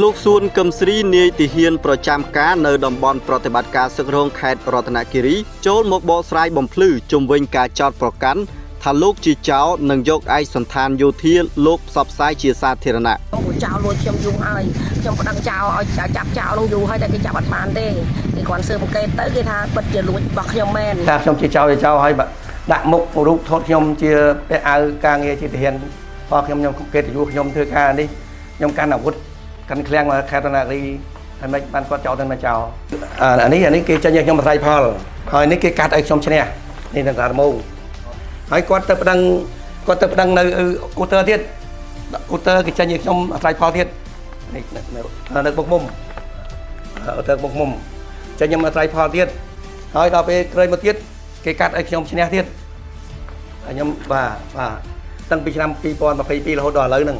លោកសួនកឹមស្រីនាយទាហានប្រចាំការនៅតំបន់ប្រតិបត្តិការសឹករងខេត្តរតនគិរីចូលមកបកស្រាយបំភ្លឺជុំវិញការចោទប្រកាន់ថាលោកជាចោរនិងយកឯកសណ្ឋានយោធាលោកផ្សព្វផ្សាយជាសាធារណៈ ចោលលួចខ្ញុំយូរហើយខ្ញុំប្តឹងចោលឲ្យចាប់ចោលនោះយូរហើយតែគេចាប់អត់បានទេគេគ្រាន់ស៊ើបអង្កេតទៅគេថាពិតជាលួចរបស់ខ្ញុំមែន ថាខ្ញុំជាចោលជាចោលហើយដាក់មុខរូបថតខ្ញុំជាពាក់អាវការងារជាទាហានផងខ្ញុំខ្ញុំកិត្តិយសខ្ញុំធ្វើការនេះខ្ញុំកាន់អាវុធកាន់ឃ្លាំងមកខេត្តរតនគិរីហើយមិនបានគាត់ចោលទៅមកចោលអានេះអានេះគេចេញឲ្យខ្ញុំបន្ថៃផលហើយនេះគេកាត់ឲ្យខ្ញុំឈ្នះនេះនៅតាមងហើយគាត់ទៅប្តឹងគាត់ទៅប្តឹងនៅអ៊ូទ័រទៀតអ៊ូទ័រគេចេញឲ្យខ្ញុំអាស្រ័យផលទៀតនេះនៅបុកមុំអ៊ូទ័របុកមុំចេញខ្ញុំអាស្រ័យផលទៀតហើយដល់ពេលក្រោយមកទៀតគេកាត់ឲ្យខ្ញុំឈ្នះទៀតខ្ញុំបាទបាទតាំងពីឆ្នាំ2022រហូតដល់ឥឡូវហ្នឹង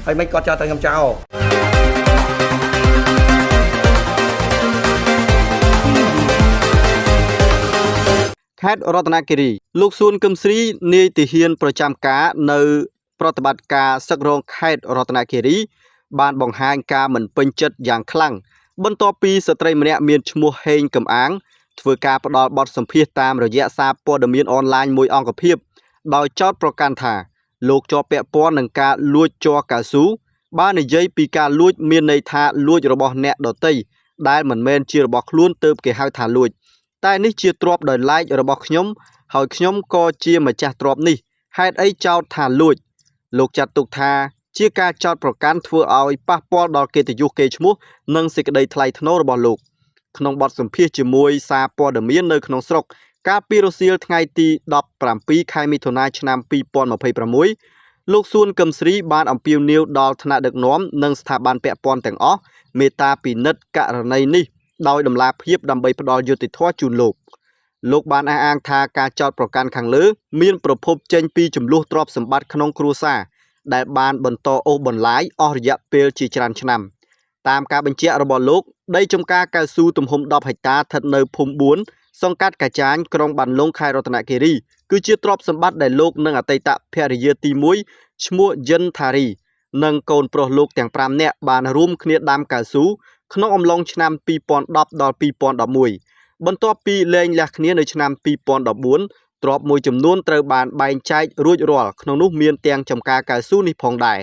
ហើយមិនគាត់ចោលទៅខ្ញុំចោល ខេត្តរតនគិរីលោកសួនកឹមស្រីនាយទាហានប្រចាំការនៅប្រតិបត្តិការសឹករងខេត្តរតនគិរីបានបង្ហាញការមិនពេញចិត្តយ៉ាងខ្លាំងបន្ទាប់ពីស្ត្រីម្នាក់មានឈ្មោះហេងកំអាងធ្វើការផ្ដល់បទសម្ភាសន៍តាមរយៈសារព័ត៌មានអនឡាញមួយអង្គភាពដោយចោទប្រកាន់ថាលោកជាប់ពាក់ព័ន្ធនឹងការលួចជ័រកៅស៊ូបាននិយាយពីការលួចមានន័យថាលួចរបស់អ្នកដទៃដែលមិនមែនជារបស់ខ្លួនទើបគេហៅថាលួចតែនេះជាទ្រព្យដោយឡែករបស់ខ្ញុំហើយខ្ញុំក៏ជាម្ចាស់ទ្រព្យនេះហេតុអីចោទថាលួចលោកចាត់ទុកថាជាការចោទប្រកាន់ធ្វើឲ្យប៉ះពាល់ដល់កិត្តិយសកេរ្តិ៍ឈ្មោះនិងសេចក្តីថ្លៃថ្នូររបស់លោកក្នុងបទសម្ភាសន៍ជាមួយសារព័ត៌មាននៅក្នុងស្រុកកាលពីរសៀលថ្ងៃទី17ខែមិថុនាឆ្នាំ2026លោកសួនកឹមស្រីបានអំពាវនាវដល់ថ្នាក់ដឹកនាំនិងស្ថាប័នពាក់ព័ន្ធទាំងអស់មេត្តាពិនិត្យករណីនេះដោយតម្លាភាពដើម្បីផ្ដល់យុត្តិធម៌ជូនលោកលោកបានអះអាងថាការចោទប្រកាន់ខាងលើមានប្រភពចេញពីចំនួនទ្រព្យសម្បត្តិក្នុងគ្រួសារដែលបានបន្តអូសបន្លាយអស់រយៈពេលជាច្រើនឆ្នាំតាមការបញ្ជាក់របស់លោកដីចំការកៅស៊ូទំហំ10ហិកតាស្ថិតនៅភូមិ4សង្កាត់កាចាញក្រុងបានលុងខេត្តរតនគិរីគឺជាទ្រព្យសម្បត្តិដែលលោកនិងអតីតភរិយាទី1ឈ្មោះយិនថារីនិងកូនប្រុសលោកទាំង5នាក់បានរួមគ្នាដាំកៅស៊ូក្នុងអំឡុងឆ្នាំ2010ដល់2011បន្ទាប់ពីលែងលះគ្នានៅឆ្នាំ2014ទ្រព្យមួយចំនួនត្រូវបានបែងចែករួចរាល់ក្នុងនោះមានទាំងចំការកៅស៊ូនេះផងដែរ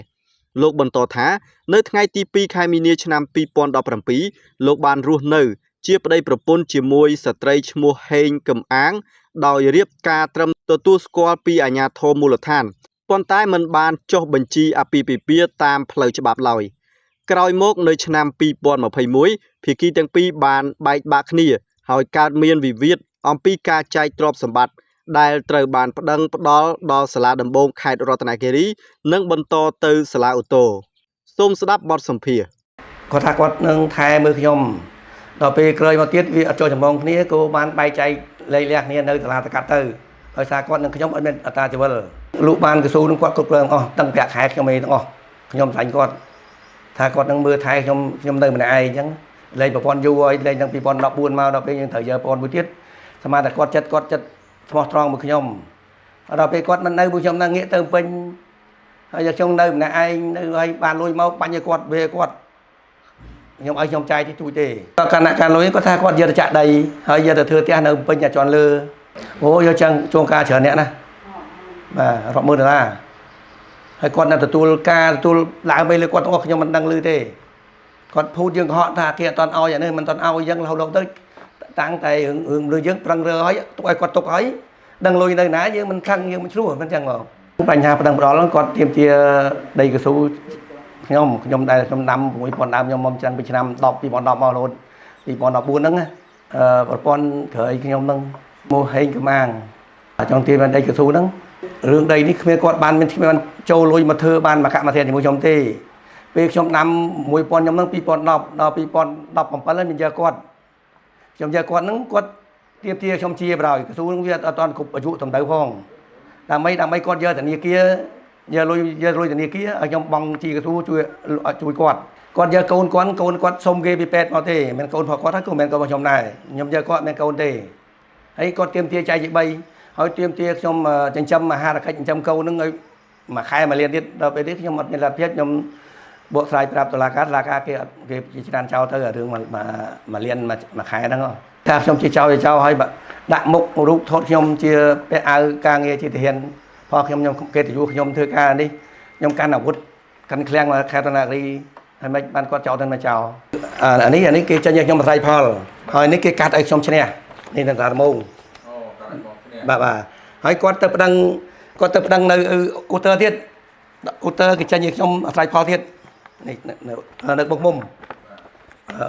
លោកបន្តថានៅថ្ងៃទី2ខែមីនាឆ្នាំ2017លោកបានរស់នៅជាប្តីប្រពន្ធជាមួយស្ត្រីឈ្មោះហេងកឹមអាងដោយរៀបការត្រឹមទទួលស្គាល់ពីអាជ្ញាធរមូលដ្ឋានប៉ុន្តែមិនបានចុះបញ្ជីអាពាហ៍ពិពាហ៍តាមផ្លូវច្បាប់ឡើយក្រោយមកនៅឆ្នាំ2021ភាគីទាំងពីរបានបែកបាក់គ្នាហើយកើតមានវិវាទអំពីការចែកទ្រព្យសម្បត្តិដែលត្រូវបានប្តឹងផ្ដល់ដល់សាលាដំបូងខេត្តរតនគិរីនិងបន្តទៅសាលាឧទ្ធរណ៍សូមស្ដាប់បទសម្ភាសន៍ គាត់ថាគាត់នឹងថែមើលខ្ញុំដល់ពេលក្រោយមកទៀតវាអត់ចូលចម្ងគ្នាក៏បានបែកចែកលែងលះគ្នានៅសាលាតកាត់ទៅដោយសារគាត់នឹងខ្ញុំអត់មានអត្រាជីវិលលក់បានកស៊ូនឹងគាត់គ្រប់គ្រងអស់តាំងប្រាក់ខែខ្ញុំឯងទាំងអស់ខ្ញុំស្លាញ់គាត់ថាគាត់នឹងមើលថែខ្ញុំខ្ញុំនៅម្នាក់ឯងអញ្ចឹងលែងប្រព័ន្ធយូរហើយលែងតាំង2014មកដល់ពេលយើងត្រូវយកប្រព័ន្ធមួយទៀតស្មានតែគាត់ចិត្តគាត់ចិត្តស្មោះត្រង់មួយខ្ញុំដល់ពេលគាត់មិននៅមួយខ្ញុំនៅងាកទៅពេញហើយខ្ញុំនៅម្នាក់ឯងនៅហើយបានលុយមកបាញ់ឲ្យគាត់វាគាត់ខ្ញុំឲ្យខ្ញុំចាយទីទូចទេគណៈការលុយគាត់ថាគាត់យកទៅចាក់ដីហើយយកទៅធ្វើផ្ទះនៅពេញអាជាន់លើអូយកចឹងជួងការច្រើនអ្នកណាបាទរាប់ម៉ឺនដុល្លារហើយគាត់នៅទទួលការទទួលឡើងទៅលើគាត់ទាំងអស់ខ្ញុំមិនដឹងឮទេគាត់ភូតយើងកុហកថាគេអត់តន់ឲ្យអានេះមិនតន់ឲ្យអញ្ចឹងរហូតដល់ទៅតាំងតែរឿងរឿងយើងប្រឹងរើឲ្យទុកឲ្យគាត់ទុកឲ្យដឹងលុយនៅណាយើងមិនខឹងយើងមិនឆ្លោះមិនចឹងមកបញ្ហាប្តឹងផ្ដាល់ហ្នឹងគាត់ទាមទារដីកស៊ូខ្ញុំខ្ញុំដែលខ្ញុំដាំ6000ដើមខ្ញុំមកចឹងពីឆ្នាំ10 2010មករហូត2014ហ្នឹងប្រព័ន្ធក្រោយខ្ញុំហ្នឹងមកហេងកម្អាងចង់ទាមដីកស៊ូហ្នឹងរឿងដីនេះគ្មានគាត់បានមានគ្មានចូលលុយមកធ្វើបានមកកម្មធានជាមួយខ្ញុំទេពេលខ្ញុំដាំ1000ខ្ញុំហ្នឹង2010ដល់2017ហើយមានយកគាត់ខ្ញុំយកគាត់ហ្នឹងគាត់ទាមទារខ្ញុំជាប្រហើយកស៊ូហ្នឹងវាអត់តាន់គ្រប់អាយុតម្រូវផងដើម្បីដើម្បីគាត់យកធនាគារយកលុយយកលុយធនាគារឲ្យខ្ញុំបង់ជីកស៊ូជួយជួយគាត់គាត់យកកូនគាត់កូនគាត់សុំគេពីពេទ្យមកទេមិនកូនរបស់គាត់ហើយក៏មិនកូនរបស់ខ្ញុំដែរខ្ញុំយកគាត់មិនកូនទេហើយគាត់ទាមទារចែកជា3ហើយទាមទារខ្ញុំចិញ្ចឹមអាហារកិច្ចចិញ្ចឹមកូនហ្នឹងឲ្យមួយខែមួយលានទៀតដល់ពេលនេះខ្ញុំអត់មានលទ្ធភាពខ្ញុំ បកស្រាយប្រាប់តុលាការតុលាការគេគេជាច្រើនចោលទៅរឿងមួយលានមួយខែហ្នឹងថាខ្ញុំជាចោលជាចោលហើយដាក់មុខរូបថតខ្ញុំជាពាក់អាវការងារជាទាហានផងខ្ញុំខ្ញុំគេទៅខ្ញុំធ្វើការនេះខ្ញុំកាន់អាវុធកាន់ឃ្លាំងមកខេត្តរតនគិរីហើយមិនបានគាត់ចោលទៅមកចោលអានេះគេចេញឲ្យខ្ញុំអាស្រ័យផលហើយនេះគេកាត់ឲ្យខ្ញុំឈ្នះនេះនៅតាមងបាទបាទហើយគាត់ទៅប្តឹងគាត់ទៅប្តឹងនៅអ៊ូទ័រទៀតអ៊ូទ័រគេចេញឲ្យខ្ញុំអាស្រ័យផលទៀតនេះនៅបុកមុំ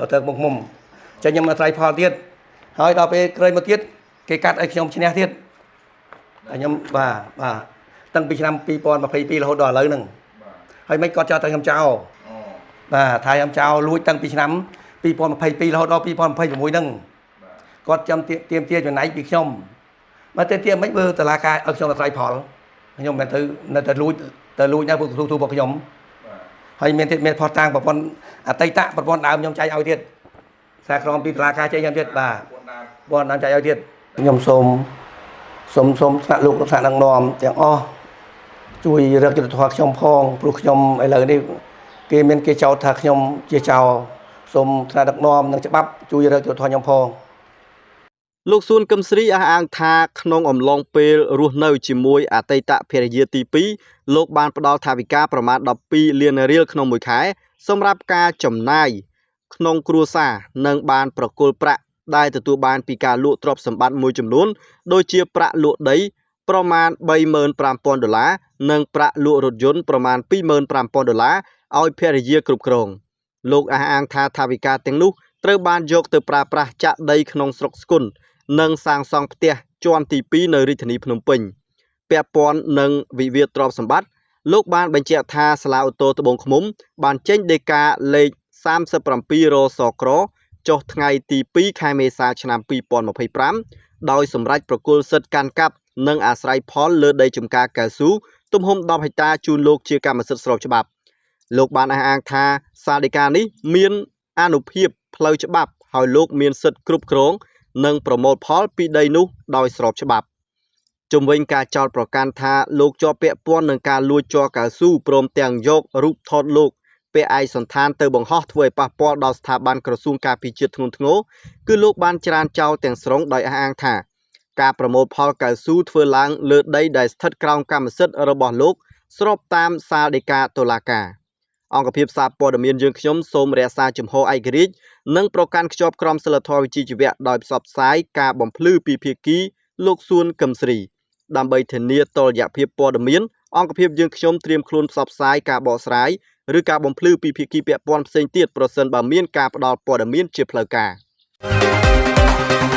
អ៊ូទ័របុកមុំចេញខ្ញុំអាស្រ័យផលទៀតហើយដល់ពេលក្រោយមកទៀតគេកាត់ឲ្យខ្ញុំឈ្នះទៀតខ្ញុំបាទបាទតាំងពីឆ្នាំ2022រហូតដល់ឥឡូវហ្នឹងហើយមិនគាត់ចោលទៅខ្ញុំចោលបាទថាខ្ញុំចោលលួចតាំងពីឆ្នាំ2022រហូតដល់2026ហ្នឹងគាត់ចាំទៀមទាចំណែកពីខ្ញុំមកទៅទៀមមិនមើលតឡាការឲ្យខ្ញុំអាស្រ័យផលខ្ញុំមិនទៅនៅតែលួចទៅលួចណាពួកទូទូរបស់ខ្ញុំហើយមានទៀតមានផុសតាងប្រព័ន្ធអតីតប្រព័ន្ធដើមខ្ញុំចែកឲ្យទៀតសារក្រមពីតឡាការចែកខ្ញុំទៀតបាទប្រព័ន្ធដើមចែកឲ្យទៀតខ្ញុំសូមថ្នាក់លោកថ្នាក់ដឹកនាំទាំងអស់ជួយរកយុត្តិធម៌ខ្ញុំផងព្រោះខ្ញុំឥឡូវនេះគេមានគេចោទថាខ្ញុំជាចោរសូមថ្នាក់ដឹកនាំនិងច្បាប់ជួយរកយុត្តិធម៌ខ្ញុំផងលោកសួនកឹមស្រីអះអាងថាក្នុងអំឡុងពេលរស់នៅជាមួយអតីតភរិយាទី2លោកបានផ្ដល់ថវិកាប្រមាណ12លានរៀលក្នុងមួយខែសម្រាប់ការចំណាយក្នុងគ្រួសារនិងបានប្រគល់ប្រាក់ដែលទទួលបានពីការលក់ទ្រព្យសម្បត្តិមួយចំនួនដូចជាប្រាក់លក់ដីប្រមាណ 35,000 ដុល្លារនិងប្រាក់លក់រថយន្តប្រមាណ 25,000 ដុល្លារឲ្យភរិយាគ្រប់គ្រងលោកអះអាងថាថវិកាទាំងនោះត្រូវបានយកទៅប្រើប្រាស់ចាក់ដីក្នុងស្រុកស្គុននិងសាងសង់ផ្ទះជាន់ទី2នៅរាជធានីភ្នំពេញពាក់ព័ន្ធនឹងវិវាទទ្រព្យសម្បត្តិលោកបានបញ្ជាក់ថាសាលាឧទ្ធរណ៍ត្បូងឃ្មុំបានចេញដីកាលេខ37រសក្រចុះថ្ងៃទី2ខែមេសាឆ្នាំ2025ដោយសម្រេចប្រគល់សិទ្ធិកាន់កាប់និងអាស្រ័យផលលើដីចម្ការកៅស៊ូទំហំ10ហិកតាជូនលោកជាកម្មសិទ្ធិស្របច្បាប់លោកបានអះអាងថាសាលដីកានេះមានអានុភាពផ្លូវច្បាប់ហើយលោកមានសិទ្ធិគ្រប់គ្រងនិងប្រមូលផលពីដីនោះដោយស្របច្បាប់ជុំវិញការចោទប្រកាន់ថាលោកជាប់ពាក់ព័ន្ធនឹងការលួចជ័រកៅស៊ូព្រមទាំងយករូបថតលោកពាក់ឯកសណ្ឋានទៅបង្ហោះធ្វើឲ្យប៉ះពាល់ដល់ស្ថាប័នក្រសួងការពារជាតិធ្ងន់ធ្ងរគឺលោកបានច្រានចោលទាំងស្រុងដោយអះអាងថាការប្រមូលផលកៅស៊ូធ្វើឡើងលើដីដែលស្ថិតក្រោមកម្មសិទ្ធិរបស់លោកស្របតាមសាលដីកាតុលាការអង្គភាពសារព័ត៌មានយើងខ្ញុំសូមរក្សាជំហរឯករាជ្យនិងប្រកាន់ខ្ជាប់ក្រមសីលធម៌វិជ្ជាជីវៈដោយផ្សព្វផ្សាយការបំភ្លឺពីភាគីលោកសួនកឹមស្រីដើម្បីធានាតុល្យភាពព័ត៌មានអង្គភាពយើងខ្ញុំត្រៀមខ្លួនផ្សព្វផ្សាយការបកស្រាយឬការបំភ្លឺពីភាគីពាក់ព័ន្ធផ្សេងទៀតប្រសិនបើមានការផ្ដល់ព័ត៌មានជាផ្លូវការ។